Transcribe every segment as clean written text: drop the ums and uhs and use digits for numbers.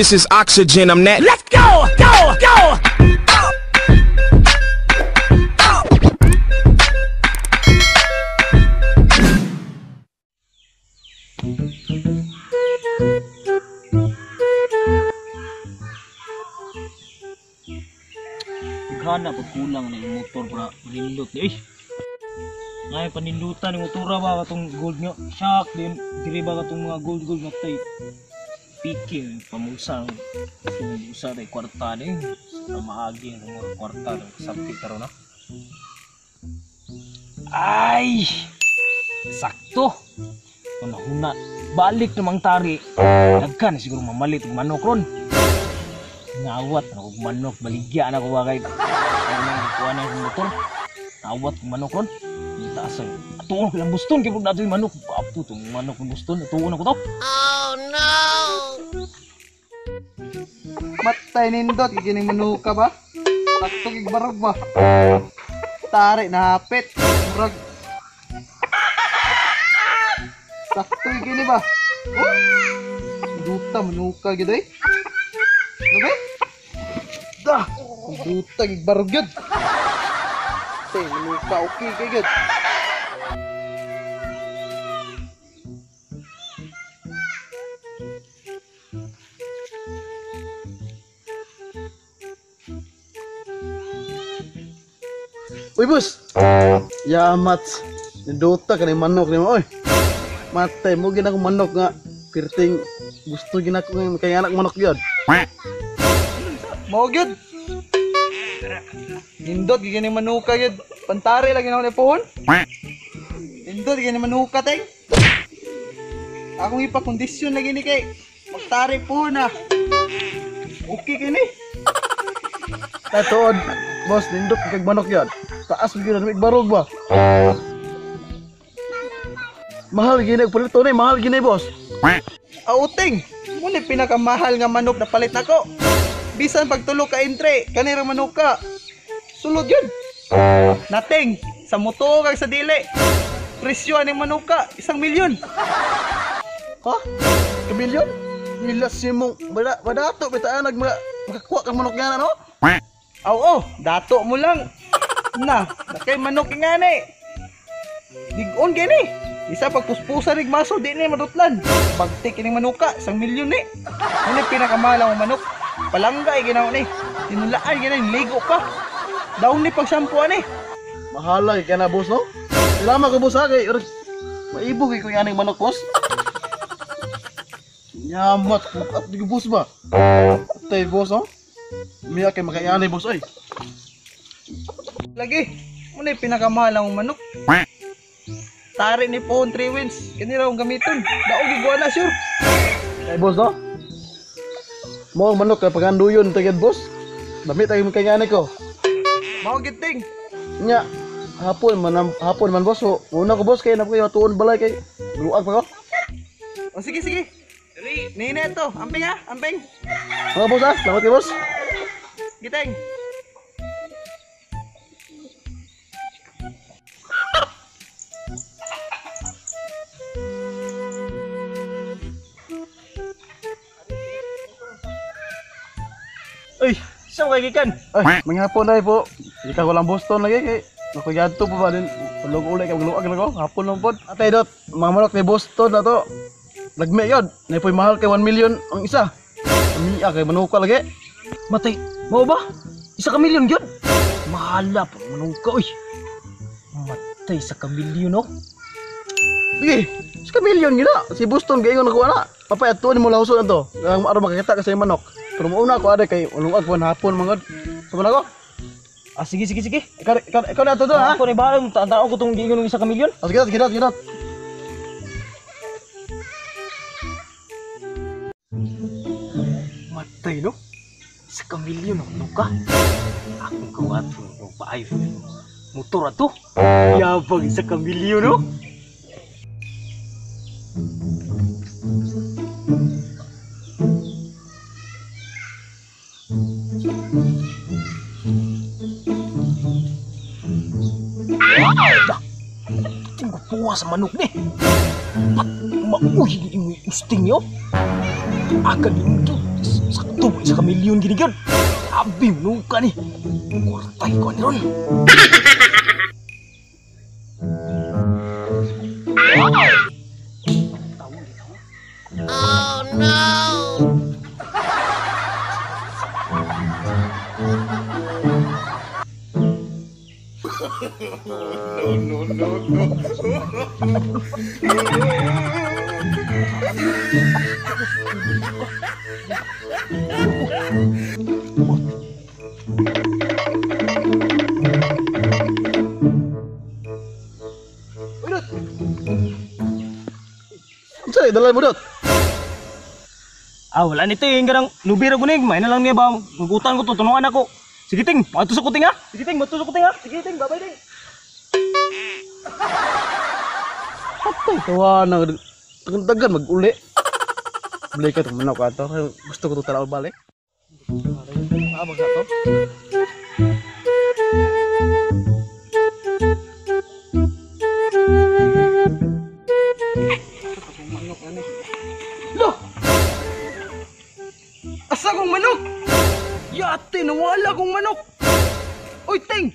This is oxygen. I'm that. Let's go! Go! Go! Gana pag kulang na yung motor para manindot ni. Eh. Ngay panindutan yung motora ba katong gold nga shock din diri ba katong mga gold gold nga tay. Piki pamulsa itong usa tay kwarta ni. Sa maagi ang mga kwarta ng kasabti karon na. Ay! Sakto. Unahuna. Balik namang tari. Daghan siguro mamalit og manok ron. Ngawat na kog manok, baligya na ko ba kay ano kuha na akong motor. Ngawat og manok ron. Itaas ay. Atuon ko lang Boston kay pud adtoy manok. Gwapo tong manok ng Boston. Atuon ako to. Oh no! Matay nindot kining manuka ba? Sakto kig barog ba? Tari nahapit. Murag. Sakto gini ba? Oh! Duta manuka gid oy. Ano ba? Dah, duta gig barog gyud. Tay manuka okay kay gyud. Uy, boss. Yamat. Nindota ka ni manok nimo oy. Matay mo gid ako manok nga pirting gusto gid ako nga kay anak manok gyud. Mao gyud. Nindot gyud ni manuka gyud. Pantari lagi na ako ni pohon. Nindot gyud ni manuka teng. Akong ipakondisyon lagi ni kay magtari pohon na. Okay kini. Tatuod, boss, nindot kag manok gyud. Taas gyud na barog ba. Mahal gini palit to ni, mahal gini boss. Auting, mo ni pinakamahal nga manok na palit nako. Bisan pagtulo ka entre, kanira manuka. Sulod yun. Nating, sa mutuo kag sa dili. Presyo aning manuka, 1 milyon. Ha? Kamilyon? Nila simong badato bitaan nag makakuha kang manok nga no? Aw oh, dato mo lang. Na, nakay manok nga ni. Digon gini. Isa pagpuspusan nig maso di ni madutlan. Bagtik ining manuka, 1 milyon ni. Mo ni pinakamahal ang manok. Palangga ay ginawa ni. Tinulaan gina ligo pa. Daon ni pag shampoo ani. Mahala kay kana boss no? Salamat ko boss ha kay maibog kay aning manok boss. Yamat at di boss ba? Tay boss no? Miya kay makayani boss oy. Lagi, mo ni pinakamahal ang manok. Tari ni pohon 3 wins. Kani raw ang gamiton. Daog giguan na sure. Kay boss no? Mo manok kay paganduyon tagid boss. Dami tayo makayani ko. Mao gid ting. Nya hapon man boss. So, una ko boss kay na ko tuon balay kay luag pa ko. O sige sige. Nina to, amping ha, amping. Mga boss ha, salamat kay boss. Giteng. Uy, sa kay gikan? Ay, manghapon na po. Ikaw ko lang Boston lagi kay nakugadto pa ba din. Tulog ulay kay magluag na ko. Hapon lang pod. Atay dot, mga manok ni Boston na to. Lagmi yun. Naipoy mahal kay 1 million ang isa. Miya kay manuka lagi. Matay, mao ba? 1 ka milyon gyud. Mahala pa manuka oy. Matay 1 ka milyon no. Sige, 1 ka milyon gyud na. Si Boston gaingon ako ana. Papay atuon mo lahuson ato. Ang aron makakita ka sa manok. Pero mauna ako ada kay ulungag po hapon mga. Sama na ko. Ah sige sige sige. Ikaw na to do ha. Ako ni bahala tanaw ko tong giingon ng 1 ka milyon. Ah, sige sige sige. Matay no. 1 ka milyon ang manuka. Akong kawat no paay. Motor ato. Yabang 1 ka milyon no. Tingko sa manok ni. Mauy ni usting yo. Akan ito. Sakto 1 ka milyon gini gyud. Abi manuka ni. Kwartay ko ni ron. Oh no. No, no, no, no. Uy, Dot. Unsa ni dala mo, Dot? Ah, wala ni ting kanang nubira ko ning, may na lang niya ba gugutan ko to tunuan ako. Sige ting, maadto sa kuting ha. Sige ting, maadto sa kuting ha. Sige ting, bye-bye ting. Patay tawa na dagan mag-uli. Balik ka itong manok ato. Gusto ko ito tanaw balik. Maabag na to. Lo! Asa kong manok? Yate, nawala kong manok. Uy, ting!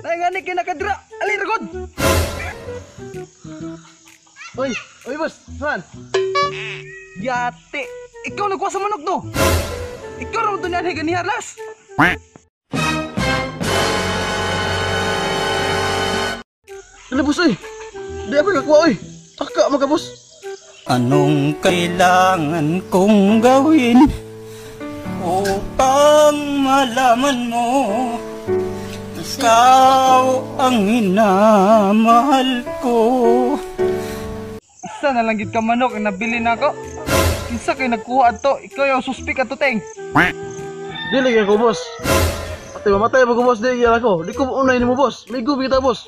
Naingani kay nakadra. Alin ragod? Uy! Uy, boss! Saan? Yate! Ikaw nagkuha sa manok, no? Ikaw raw doon yan, ganihan, las! Dali, boss, uy! Di ako nakakuha, uy! Taka, mga boss! Anong kailangan kong gawin upang malaman mo ikaw ang minamahal ko? Isa na lang gid ka manok ang nabili na ako. Kinsa kay nagkuha ato? Ikaw yung suspik ato, ting. Di lagi ako, boss. Ate, mamatay ba ko, boss? Di lagi ako. Di ko unay ni mo, boss. May gubi kita, boss.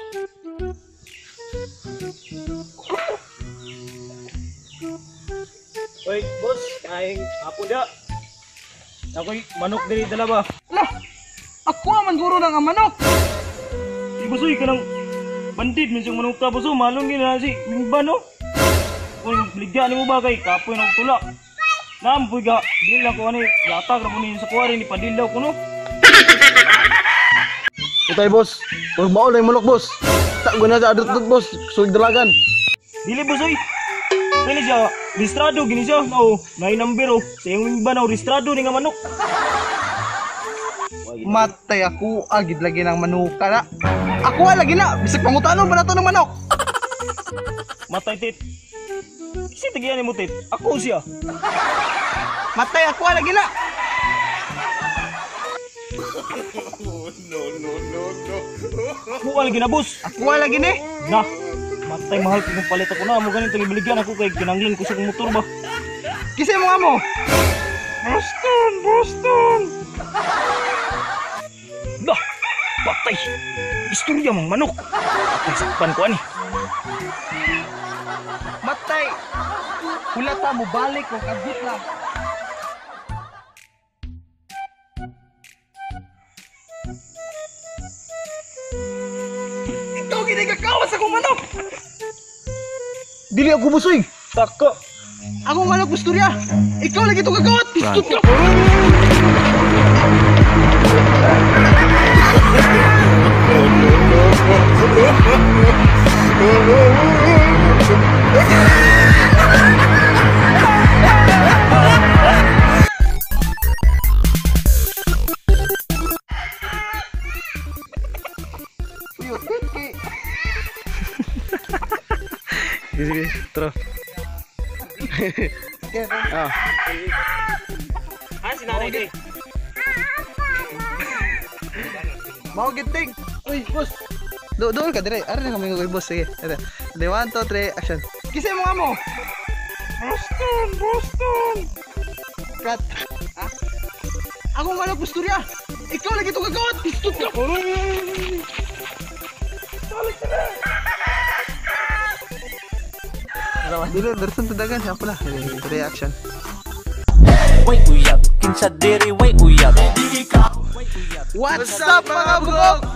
Oy, boss, kaing hapon da. Ako'y manok diri dala ba? Lah, ako man guro ng ang manok. Di boss, uy, kanang bandit man siyang manok ta, boss. Oh, malong gina si Mingba, no? Kung bligya nimo ba kay kapoy na tula. Naampoy ga, di lang ko ani yatag ra mo ni sa kuwari ni padilaw ko, no? Utay, boss. Huwag maol na yung manok, boss. Tago na sa adot, boss. Sulig dalagan. Dili, boss, uy. Kani siya, registrado gini siya. Oo, naay number oh. Sa iyong Mingba na, registrado ni nga manok. Matay ako, agid lagi ng manuka na. Ako lagi na, bisag pangutanon ba na to ng manok? Matay tit. Kasi tagiyan ni mo tit. Ako siya. Matay ako lagi na. No, no, no, no. Ako lagi na, boss. Ako lagi ni. Na. Matay mahal kung palit ako na. Mo ganito ibaligyan ako kay kinanglan ko sa kong motor ba. Kisay mo nga mo. Boston, Boston. Lah, patay. Istorya mang manok. Patay sakpan ko ani. Matay. Hulata mo balik kung kagut lang. Ikaw gini kakawas akong manok. Dili ako, boss, uy. Taka. Akong manok gusturya. Ikaw lagi itong kagawat. Pistol ka. Uy, okay. Sige, sige. Tara. Ah. Ah, si nanay day. Mao giting. Uy, boss. Dool ka dire. Ari na kami kay boss sige. Ere. 1 2 3 action. Kisay mo nga mo. Boston, Boston. Cut. Ha? Akong manok gusturya. Ikaw lagi itong kagawat. Pistol ka. Dili, darsan tadagan. Ako na. Reaction. Way uyab, kinsa diri way uyab. What's up mga bugok?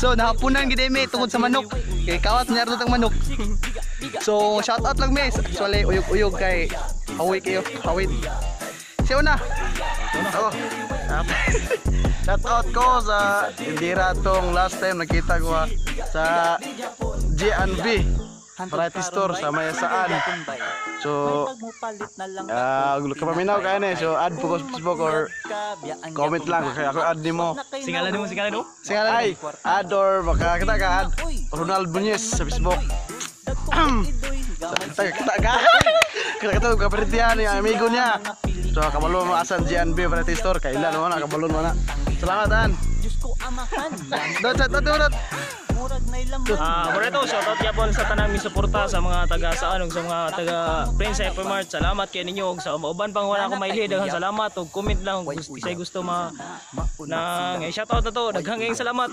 So nahapunan gid mi tungod sa manok. Kay kawat niya ang manok. So shout out lang mi. Actually uyog-uyog kay hawi kayo, hawid. Kinsa una? Oh. Shout out ko sa Indira tong last time nakita ko sa G&B Variety Store sa Mayasaan. So, kapaminaw kayo na eh. So, add po ko sa Facebook or comment lang. Kaya ako add nimo. Singalan mo, singalan mo. Ay, add or baka kita ka add Ronald Bunyes sa Facebook. Kita kita ka. Kita kita kapertian ni amigo niya. So, kabalo mo asan G&B Variety Store. Kailan mo na, kabalo mo na. Salamat, An. Dot, dot, dot, dot. Ah, ito, shoutout yapon sa tanang misuporta sa mga taga saan ug sa mga taga Prince Hypermart. Salamat kay ninyo ug sa uban pang wala ko mailhi, daghang salamat ug comment lang kung gusto say gusto ma nang shoutout na to. Daghang kayong salamat.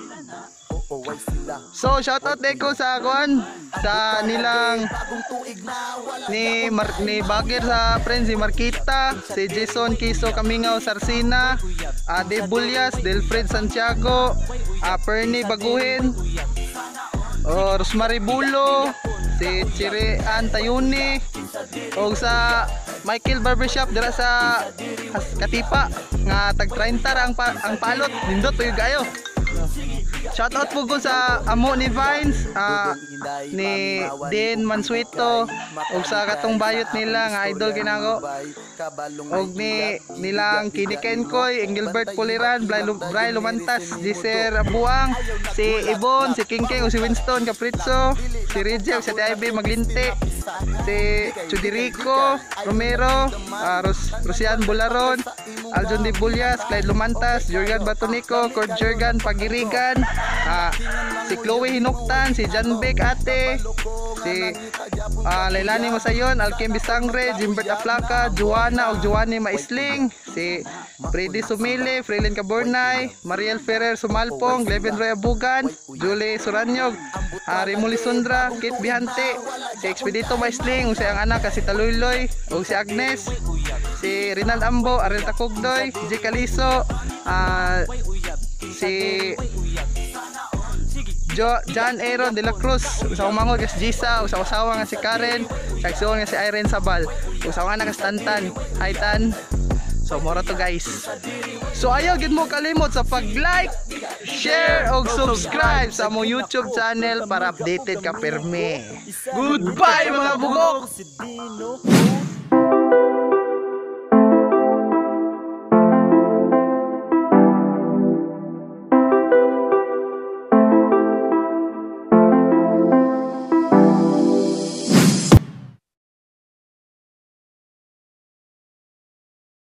So, shoutout din ko sa kuan sa nilang ni Bagir sa friend si Marquita, si Jason Kiso Kamingaw Sarsina, Ade Bulyas, Delfred Santiago, Pernie Baguhin, oh, Rosemary Bulo, si Chirean Tayuni, og sa Michael Barbershop dira sa Katipa nga tag 30 ra ang palot, nindot tuyo kayo. Shoutout po ko sa amo ni Vines, ni Dean Mansueto, ug sa katong bayot nila nga idol kinako. Og ni nilang Kini Kenkoy, Engelbert Puliran, Bray Lumantas, Jiser Abuang, si Ibon, si King King, o si Winston Caprizzo, si Reggie, si Ivy Maglinte, si Chudirico Romero, Rosian Bularon, Aljon De Bulyas, Clyde Lumantas, Jurgen Batonico, Kurt Jurgen Pagirigan, si Chloe Hinuktan, si John Beck Ate, si Lailani Masayon, Alkim Bisangre, Jimbert Aplaca, Joanna og Joanny Maisling, si Freddy Sumili, Freelin Cabornay, Mariel Ferrer Sumalpong, Levin Roy Abugan, Julie Suranyog, Rimuli Sundra, Kate Bihante, si Expedito Maisling, ug si ang anak si Taluyloy, ug si Agnes, si Rinald Ambo, Ariel Takugdoy, G. Caliso, si John Aaron de la Cruz, usa umangod nga si Gisa, usa usawa nga si Karen, sa igsuon nga si Irene Sabal, usa anak nga si Tantan. Hi Tan. So mora to guys. So ayaw gid mo kalimot sa pag-like, share og subscribe sa among YouTube channel para updated ka perme. Goodbye mga bugok! Si Dino.